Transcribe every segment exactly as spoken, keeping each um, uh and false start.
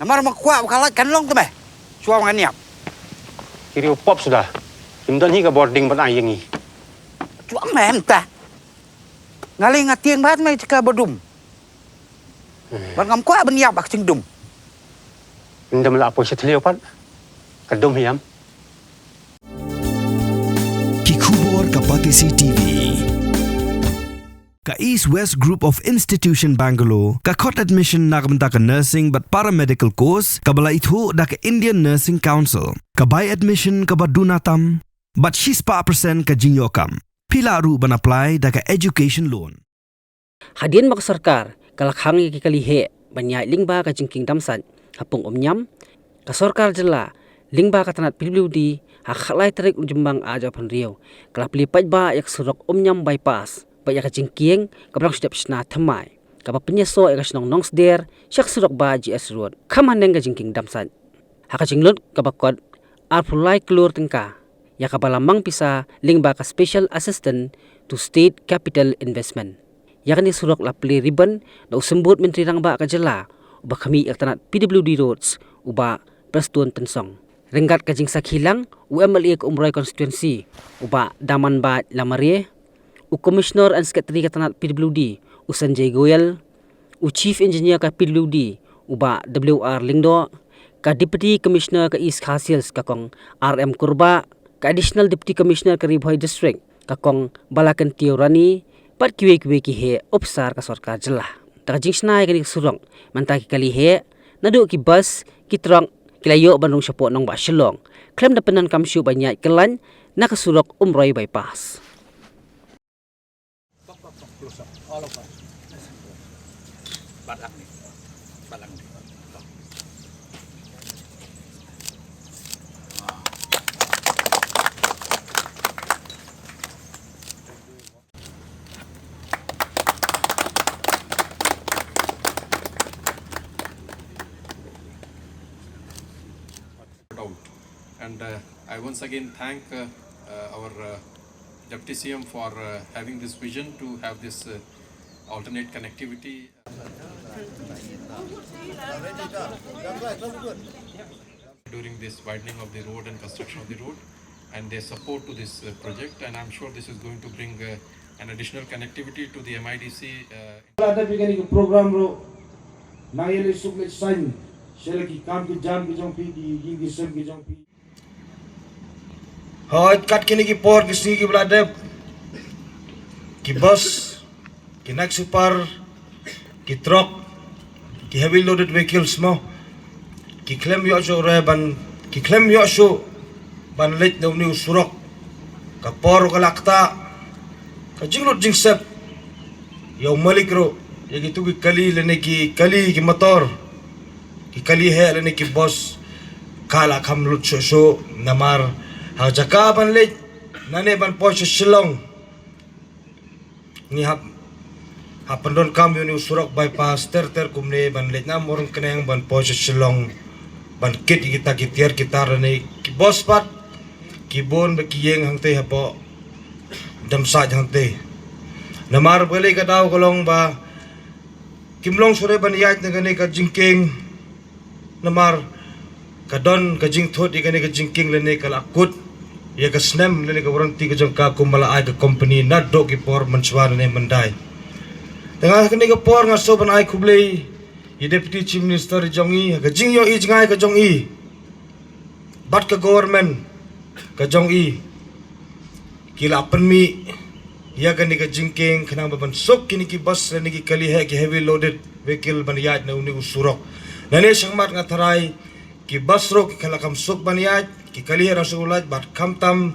Namar ma kwah ba ka lait kan long te me. Shuwa ngan ïap. Ki riew pop suda. Kim don hi ka bording ban ai ïa ngi. Shuwa me mynta. Nga lei nga tieng bad me jaka ba dum. Bad ngam kwah ban ïap bad ka jingdum. Ndem la poi sha thliew pat. Ka dum hiam. Ki khubor ka Batesi T V. Ka East West Group of Institution Bangalore ka khot admission na ka bynta ka nursing bad paramedical course kaba la ithuh da ka Indian Nursing Council. Ka bai admission kaba duna tam bad shispah percent ka jingïoh kam. Phi lah ruh ban apply da ka education loan. Hadien ba ka sorkar ka la khang ïa ki kali heh ban ïaid lyngba ka jingkieng dam sait ha pung Umñiam, ka sorkar jylla lyngba ka tnat P W D ha ka lai tarik u Jymmang arhajar arphew hynriew ka la plie paidbah ïa ka surok Umñiam bypass bad ïa ka jingkieng kaba long sha dep shna thymmai kaba pynïasoh ïa ka shnong Nongsder sha ka surok ba G S Road kham haneng ka jingkieng dam sait. Ha ka jinglut kaba kot arphew lai klur tyngka ïa kaba la mang pisa lyngba ka Special Assistance to State Capital Investment. Ïa kane surok la plie ribbon da u Symbud Myntri Rangbah ka jylla uba khmih ïa ka tnat P W D Roads u Bah Prestone Tynsong. Ryngkat ka jingsakhi lang u M L A ka Umroi Constituency u Bah Damanbait Lamare, u Commissioner and Secretary ka tnat P W D u Sanjay Goyal, u Chief Engineer ka P W D u Bah W R Lyngdoh, ka Deputy Commissioner ka East Khasi Hills ka Kong R M Kurbah, ka Additional Deputy Commissioner ka Ri Bhoi District ka Kong Balakentio Rani bad kiwei kiwei ki heh ophisar ka sorkar jylla. Da ka jingshna ïa kane ka surok mynta ki kali heh naduh ki bus, ki trok ki la ïoh ban rung shapoh nongbah Shillong khlem da pyndonkam shuh ban ïaid kyllaiñ na ka surok Umroi bypass. Out. And uh, I once again thank uh, uh, our uh, Deputy C M for uh, having this vision to have this uh, alternate connectivity during this widening of the road and construction of the road, and their support to this uh, project. And I'm sure this is going to bring uh, an additional connectivity to the M I D C. Uh, Lada pi kane ka program ruh, nang ïaleh suk leh saiñ sha la ki kam ki jam ki jong phi, ki ïing ki sem ki jong phi. Hooid, kat kine ki por ki sngi kiba la dep, ki bus, ki Night Super, ki truck, ki heavy loaded vehicles mo, ki khlem ïoh shuh re ban, ki khlem ïoh shuh ban leit na une u surok. Ka por ka la ktah, ka jinglut jingsep ïa u malik ruh, ïa kitu ki kali lane ki kali ki motor, ki kali heh lane ki bus, ka la kham lut shuh shuh namar ha jaka ban leit nane ban poi sha Shillong. Ngi hap, hap pyndonkam ïa une u surok bypass ter ter kumne ban leit na Mawryngkneng ban poi sha Shillong ban kit ïa kita ki tiar ki tar lane ki bus pat ki bun ba ki ïeng hangtei hapoh Damsait hangtei. Namar ba lei ka daw ka long ba kim long shuh re ban ïaid na kane ka jingkieng. Namar ka don ka jingthut ïa kane ka jingkieng lane ka la kut ïa ka snem lane ka warranty ka jong ka kumba la ai ka company naduh ki por mynshuwa lane myndai. Te nga kane ka por nga sngewbha ban ai khublei ïa Deputy Chief Minister jong i ha ka jingïohi jngai ka jong i bad ka government ka jong i. Ki la pynmih ïa kane ka jingkieng khnang ba ban suk kine ki bus lane ki kali heh ki heavy loaded vehicle ban ïaid na une u surok. Nane shakhmat nga tharai ki bus ruh ki la kham suk ban ïaid, ki kali heh ruh suk lait bad khamtam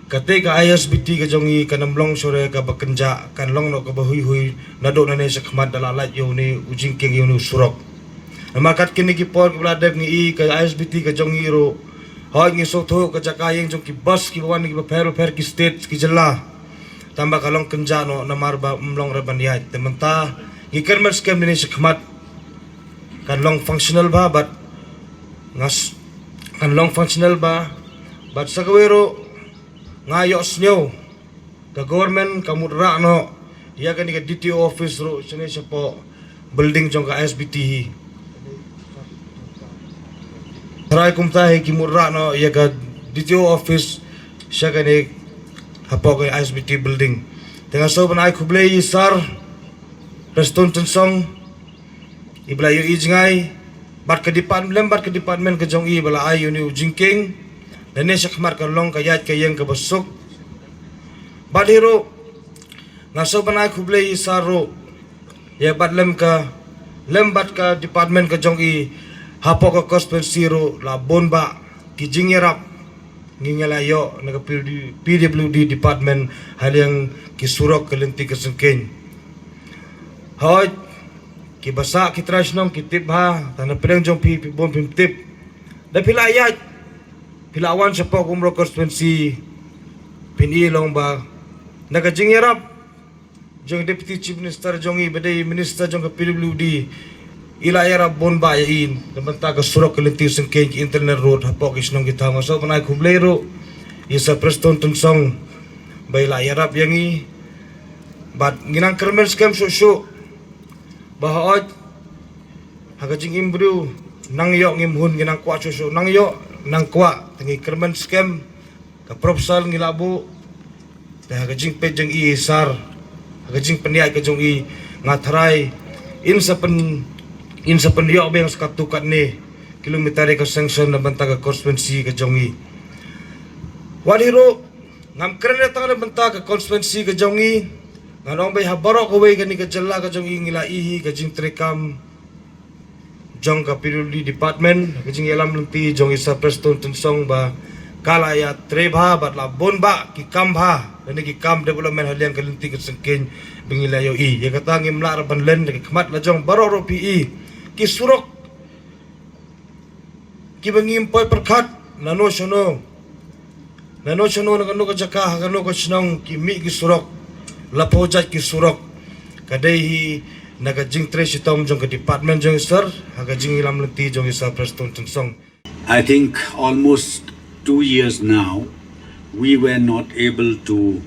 kata ka I S B T ka jong i kan ym long shuh re kaba kynjah, kan long noh kaba hui hui naduh nane shakhmat da la lait ïa une u jingkieng ïa une u surok. Namar kat kine ki por kiba la dep ngi i ka I S B T ka jong i ruh, hooid ngi sngewthuh ka jaka ïeng jong ki bus kiba wan kiba pher pher ki state ki jylla. Tangba ka long kynjah noh namar ba ym long re ban ïaid. Te mynta ngi kyrmen skhem ïa une shakhmat kan long functional bha bad ngas kan long functional bha bad sa kawei ruh nga ïohsngew ka government ka mut rah noh ïa kane ka D T O office ruh shane shapoh building jong ka I S B T hi. Trai kumta hi ki mut rah noh ïa ka D T O office sha kane hapoh ka I S B T building. Te nga sngewbha ban ai khublei ïa i Sir Prestone Tynsong, i ba la ïohi jngai bad ka department, lem bad ka department ka jong i ba la ai ïa une u jingkieng. Lane shakhmat ka long ka ïaid ka ïeng kaba suk. Bad hi ruh nga sngewbha ban ai khublei ïa i Sir ruh, ïa bad lem ka, lem bad ka department ka jong i, hapoh ka constituency ruh la bun bah ki jingïarap ngi ngi la ïoh na ka P W D, P W D department ha liang ki surok ka lynti ka syngkien. Hooid, ki ba sah ki trai shnong ki tip bha, tang na pdeng jong phi, phi bun phim tip. Da phi la ïaid, phi la wan shapoh ka Umroi constituency, phin i long ba na ka jingïarap jong Deputy Chief Minister jong i, ba dei Minister jong ka P W D, i la ïarap bun bah ïa i na bynta ka surok ka lynti syngkien, ki internal road hapoh ki shnong ki thaw. Nga sngewbha ban ai khublei ruh ïa i Sir Prestone Tynsong ba i la ïarap ïa ngi. Bad ngi nang kyrmen skhem shuh shuh ba hooid, ha ka jingim briew, nang ïoh ngim hun, ngi nang kwah shuh shuh, nang ïoh nang kwah, te ngi kyrmen skhem ka proposal ngi la buh, te ha ka jingpeit jong i Sir, ha ka jingpynïaid ka jong i, nga tharai in sa pyn, in sa pynïoh biang sa katto katne kilometer ïa ka sanction na bynta ka constituency ka jong i. Wat hi ruh, ngam kren ïa tang na bynta ka constituency ka jong i, ngan ong ba ha baroh kawei kane ka jylla ka jong i ngi la i hi ka jingtreikam jong ka P W D department, ka jingïalam lynti jong i Sir Prestone Tynsong ba ka la ïatrei bha bad la bun bah ki kam bha, lane ki kam development ha liang ka lynti ka syngkien ba ngi la ïohi. Ïa kata ngim lah ruh ban len da ki khmat la jong baroh ruh phi i ki surok kiba ngim poi pyrkhat, nano shano, nano shano, na kano ka jaka, ha kano ka shnong, ki mih ki surok, la phew jait ki surok. Ka dei hi na ka jingtrei shitom jong ka department jong i Sir, ha ka jingïalam lynti jong i Sir Prestone Tynsong. I think almost two years now, we were not able to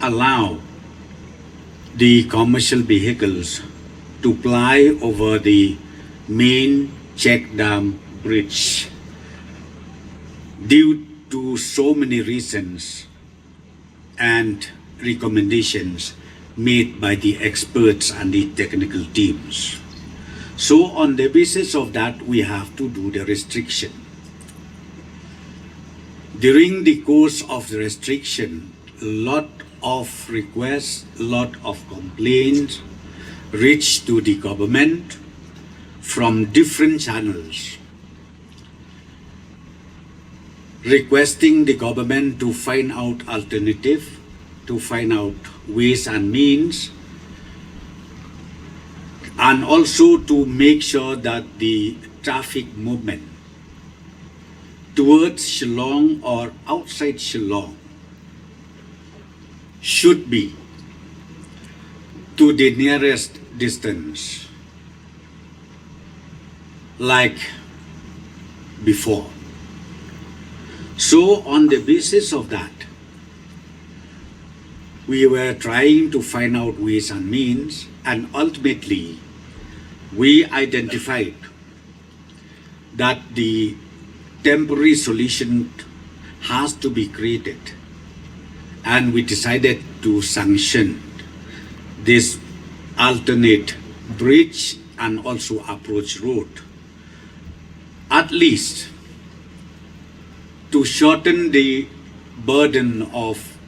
allow the commercial vehicles to ply over the main check dam bridge due to so many reasons and recommendations made by the experts and the technical teams. So on the basis of that, we have to do the restriction. During the course of the restriction, lot of requests, lot of complaints reached to the government from different channels, requesting the government to find out alternative, to find out ways and means, and also to make sure that the traffic movement towards Shillong or outside Shillong should be to the nearest distance, like before. So, on the basis of that, we were trying to find out ways and means, and ultimately, we identified that the temporary solution has to be created, and we decided to sanction this alternate bridge and also approach road, at least to shorten the burden of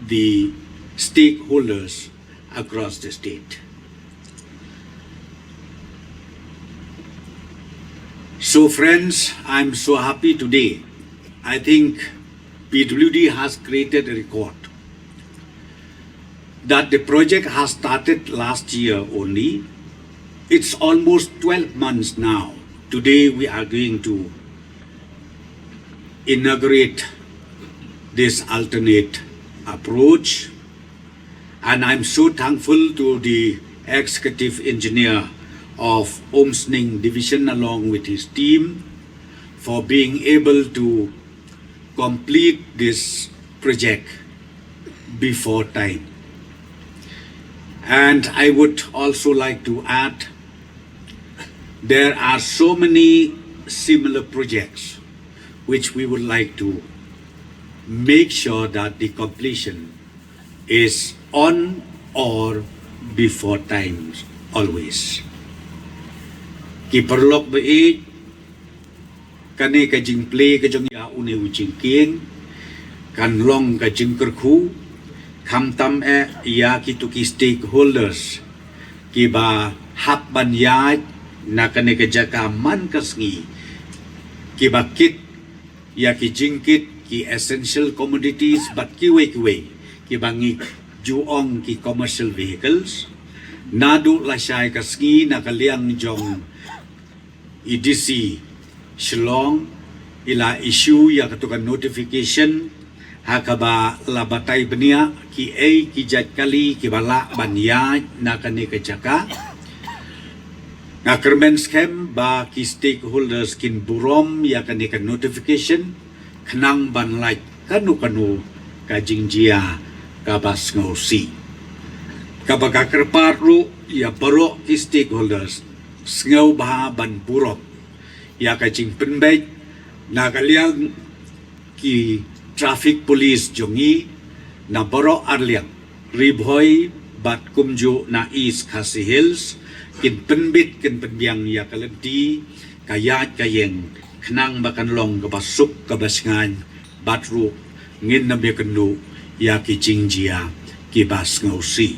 the stakeholders across the state. So, friends, I'm so happy today. I think P W D has created a record that the project has started last year only. It's almost twelve months now. Today, we are going to inaugurate this alternate approach. And I'm so thankful to the executive engineer of Umsning Division along with his team for being able to complete this project before time. And I would also like to add, there are so many similar projects which we would like to make sure that the completion is on or before times always. Ki paralok ba ïeit, kane ka jingplie ka jong ïa une u jingkieng kan long ka jingkyrkhu, khamtam eh ïa kitu ki stakeholders kiba hap ban ïaid na kane ka jaka man ka sngi, kiba kit ïa ki jingkit ki essential commodities bad kiwei kiwei kiba ngi ju ong ki commercial vehicles, naduh lashai ka sngi na ka liang jong i D C Shillong i la issue ïa katu ka notification, ha kaba la batai bniah kiei ki jait kali kiba lah ban ïaid na kane ka jaka. Nga kyrmen skhem ba ki stakeholders kin burom ïa kane ka notification khnang ban lait kano kano ka jingjia kaba sngewsih. Kaba ka kyrpad ruh ïa baroh ki stakeholders sngewbha ban burom ïa ka jingpynbeit na ka liang ki traffic police jong ngi na baroh arliang, Ri Bhoi bad kumjuh na East Khasi Hills, kin pynbit kin pynbiang ïa ka lynti ka ïaid ka ïeng khnang ba kan long kaba suk kaba shngaiñ bad ruh ngin nym ïakynduh ïa ki jingjia kiba sngewsih.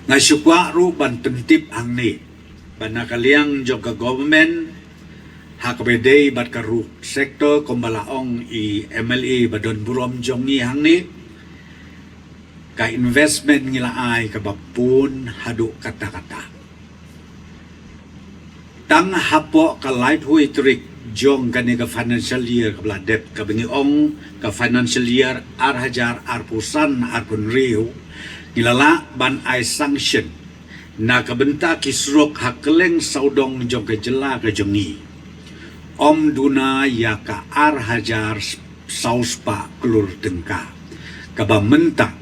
Nga shu kwah ruh ban pyntip hangne ba na ka liang jong ka government, ha kaba dei bad ka ruh sector, kumba la ong i M L A ba don burom jong ngi hangne, ka investment ngi la ai kaba bun haduh katta katta. Tang hapoh ka laiphew tarik jong kane ka financial year kaba la dep, kaba ngi ong ka financial year ar hajar arphew san arphew hynriew, ngi la lah ban ai sanction na ka bynta ki surok ha kylleng sawdong jong ka jylla ka jong ngi, ym duna ïa ka ar hajar saw spah klur tyngka kaba mynta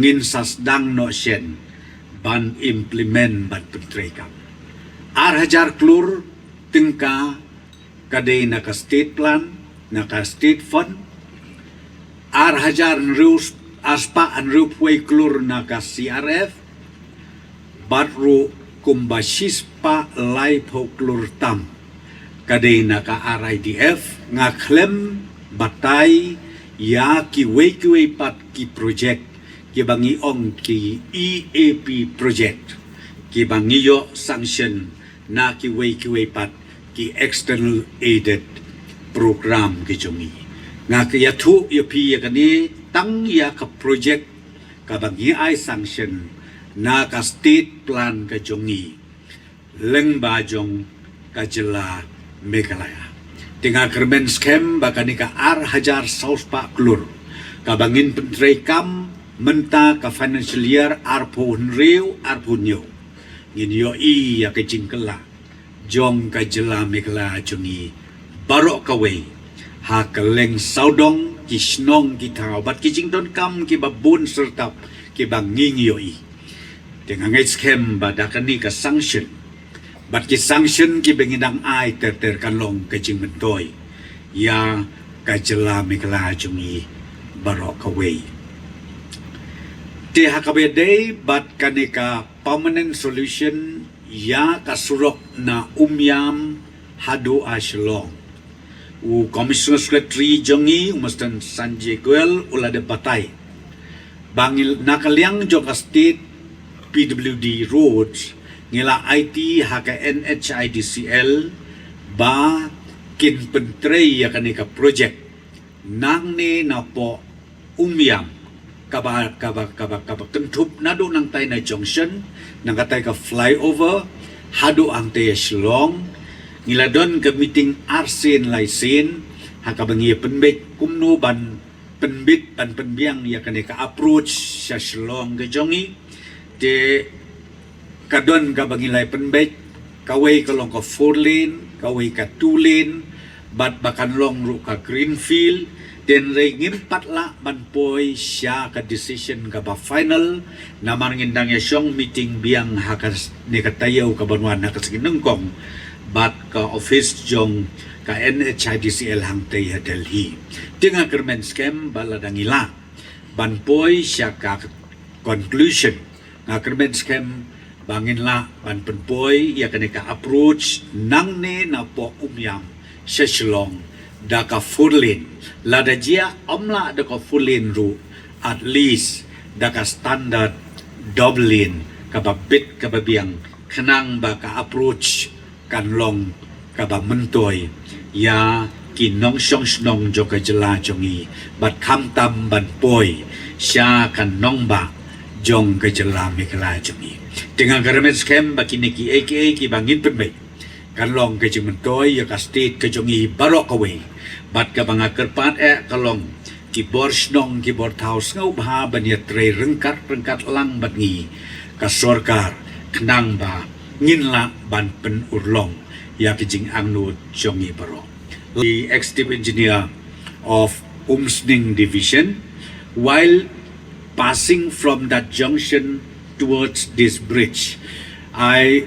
ngin sa sdang noh shen ban implement ban pyntreikam. Ar hajar klur tyngka ka dei na ka state plan, na ka state fund, ar hajar hynriew, ar spah hynriewphew wei klur na ka C R F, bad ruh kumba shispah laiphew klur tam ka dei na ka R I D F. Nga khlem batai ïa kiwei kiwei pat ki project kiba ngi ong ki E A P project kiba ngi ïoh sanction na kiwei kiwei pat ki external aided program ki jong ngi. Nga ka ïathuh ïa phi ïa kane, tang ïa ka project kaba ngi ai sanction na ka state plan ka jong ngi lyngba jong ka jylla Meghalaya. Te nga kyrmen skhem ba kane ka ar hajar saw spah klur kaba ngin pyntreikam mynta ka financial year arphew hynriew arphew hynñiew, ngin ïohi ïa ka jingkylla jong ka jylla Meghalaya jong ngi baroh kawei, ha kylleng sawdong ki shnong ki thaw bad ki jingdonkam kiba bun syrtap kiba ngi ngi ïohi. Te nga ngeit skhem ba da kane ka sanction bad ki sanction kiba ngi dang ai ter ter kan long ka jingmyntoi ïa ka jylla Meghalaya jong ngi baroh kawei. Te ha kaba dei bad kane ka permanent solution ïa ka surok na Umiam haduh ha Shillong, u Commissioner Secretary jong ngi, u Mister Sanjay Goel, u la dep batai ba ngi na ka liang jong ka state P W D Roads, ngi la aiti ha ka N H I D C L ba kin pyntrei ïa kane ka project nangne napoh Umiam, kaba, kaba, kaba, kaba kynthup naduh nangtai na junction, nangkatai ka flyover, haduh hangtai ha Shillong. Ngi la don ka meeting arsien laisien ha kaba ngi pynbeit kumno ban pynbit ban pynbiang ïa kane ka approach sha Shillong ka jong ngi. Te ka don kaba ngi la pynbeit, kawei ka long ka four lane, kawei ka two lane, bad ba kan long ruh ka greenfield. Te hynrei ngim pat lah ban poi sha ka decision kaba final, namar ngin dang ïa shong meeting biang ha kane ka taïew kaban wan ha ka sngi nyngkong bad ka office jong ka NHIDCL hangtei ha Delhi. Te nga kyrmen skhem ba lada ngi lah ban poi sha ka conclusion, nga kyrmen skhem ba ngin lah ban pynpoi ïa kane ka approach nangne napoh Umiam sha Shillong da ka four lane. Lada jia ym lah da ka four lane ruh, at least da ka standard double lane kaba bit kaba biang, khnang ba ka approach kan long kaba myntoi ïa ki nongshong shnong jong ka jylla jong ngi, bad khamtam ban poi sha ka nongbah jong ka jylla Meghalaya jong ngi. Te nga kyrmen skhem ba kine kiei kiei kiba ngin pynbeit kan long ka jingmyntoi ïa ka state ka jong ngi baroh kawei. Bad kaba nga kyrpad eh ka long, ki bor shnong ki bor thaw, sngewbha ban ïatrei ryngkat ryngkat lang bad ngi, ka sorkar, khnang ba ngin lah ban pynurlong ïa ka jingangnud jong ngi baroh. The executive engineer of Umsning Division, while passing from that junction towards this bridge, I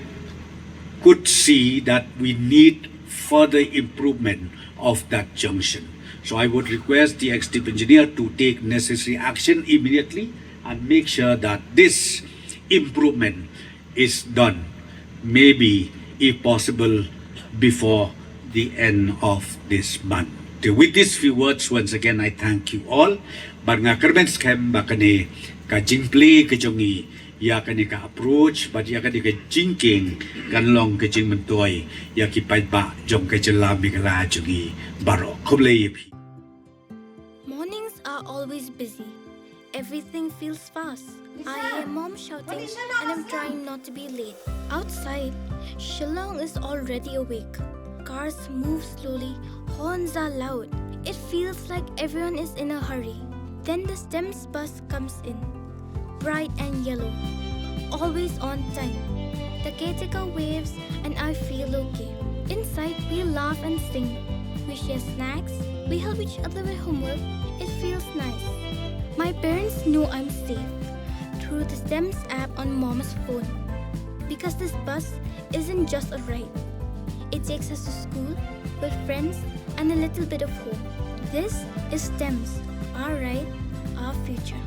could see that we need further improvement of that junction. So I would request the executive engineer to take necessary action immediately and make sure that this improvement is done, maybe, if possible, before the end of this month. Okay, with these few words, once again, I thank you all. Bad nga kyrmen skhem ba kane ka jingplie ka jong ngi ïa kane ka approach bad ïa kane ka jingkieng kan long ka jingmyntoi ïa ki paidbah jong ka jylla Meghalaya jong ngi baroh. Khublei ïa phi. Mornings are always busy. Everything feels fast. I hear mom shouting and I'm trying not to be late. Outside, Shillong is already awake. Cars move slowly, horns are loud. It feels like everyone is in a hurry. Then the STEMS bus comes in, bright and yellow, always on time. The caretaker waves and I feel okay. Inside, we laugh and sing. We share snacks. We help each other with homework. It feels nice. My parents know I'm safe through the STEMS app on mom's phone. Because this bus isn't just a ride, it takes us to school, with friends, and a little bit of hope. This is STEMS, our ride, our future.